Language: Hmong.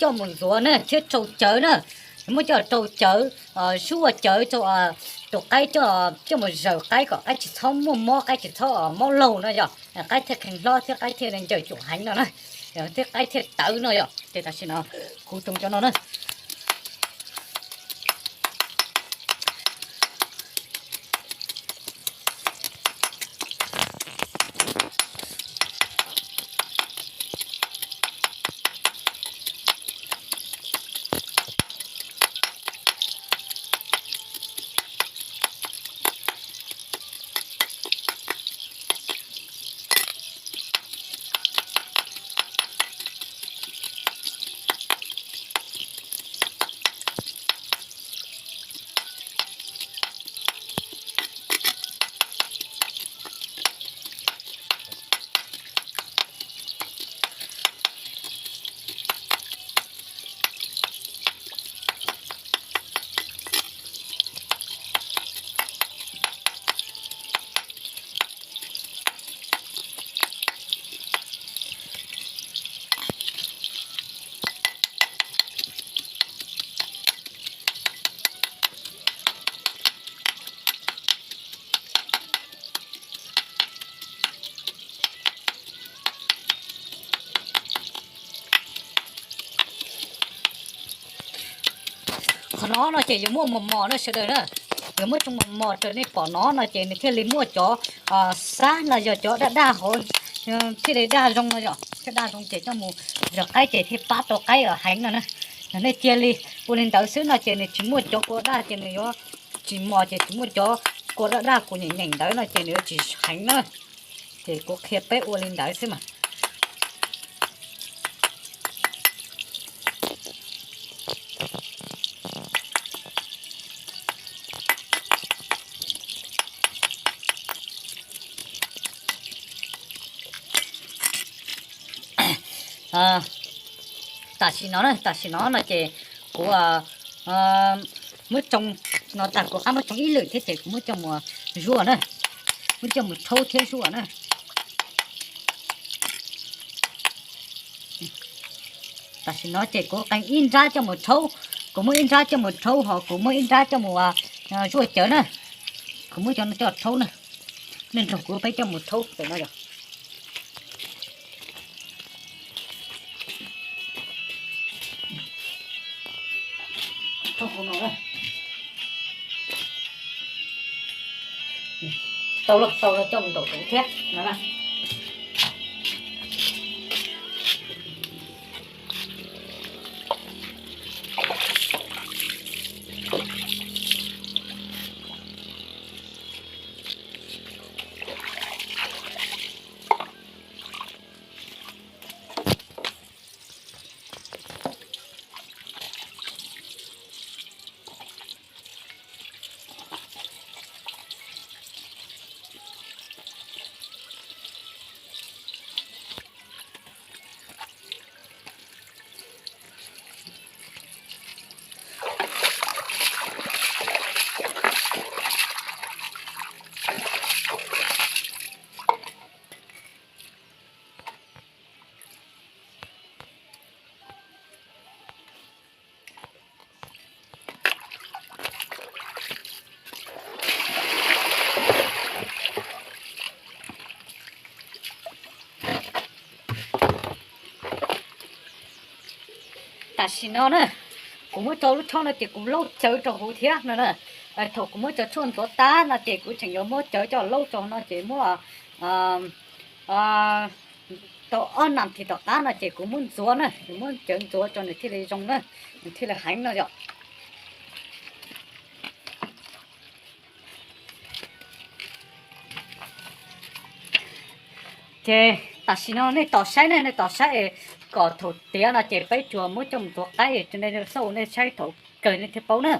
coj mus ntxuav na thiab rau cawv na. Yuav muab coj rau cawv, zuaj cawv rau tus qaib, coj mus zaws qaib kom qaib tsis txhob muaj mob, qaib tsis txhob mob laug no yog qaib thiaj kheev hlob thiab qaib thiaj ncaws cum heev no na, thiab qaib thiaj tawv no yog. Ces tam sim no kuv tso cov no na. Qhov no no ces yuav muaj mos mos na sawv daws na. Yuav muab tsoo mos mos raws nej pom no no ces nws thiaj li muaj cov xab no yog cov daj daj hauv, thiaj li daj zoo no yom, thiaj daj zoo ces coj mus zaws qaib ces thiaj pab tau qaib heev no na. Nej cia li ua li ntawd xwb no ces nws tsis muaj cov kua daj ces nws yuav tsis mos ces tsis muaj cov kua daj daj kua nyeem nyeem ntawd no ces nws yuav tsis heev na. Ces kuv qhia peb ua li ntawd xwb mas. Tam sim no, tam sim no no ces kuv muab tsoo no tag kuv rov qab muab tsoo ib lwm thiab ces kuv muab coj mus zuaj na, muab coj mus rhaub thiab zuaj na. Tam sim no ces kuv qee ib nrab coj mus rhaub, kuv muab ib nrab coj mus rhaub ho kuv muab ib nrab coj mus zuaj cawv na. Kuv muab cov no coj rhaub na, nej nrog kuv peb coj mus rhaub pem no yog. Tau lawm, tau lawm, coj mus ntaus tus thiab no na. Tam sim no na, kuv muab rau lub tshaub no ces kuv laub cawv rau huv thiab no na. Thaum kuv muab cov tshuaj ntxuav tag no ces kuv tseem yuav muab cawv coj laub rau no ces muab tau ob nas this tom qab no ces kuv muab ntxuav na, kuv muab cawv ntxuav rau nws thiaj li zoo na, nws thiaj li heev no yom. Ces tam sim no nej tos saib ne, nej tos saib es kom thaum tiav no ces peb tsuas muab coj mus ntxuav qaib es nej xauj nej saib thaum kawg nej thiaj paub na.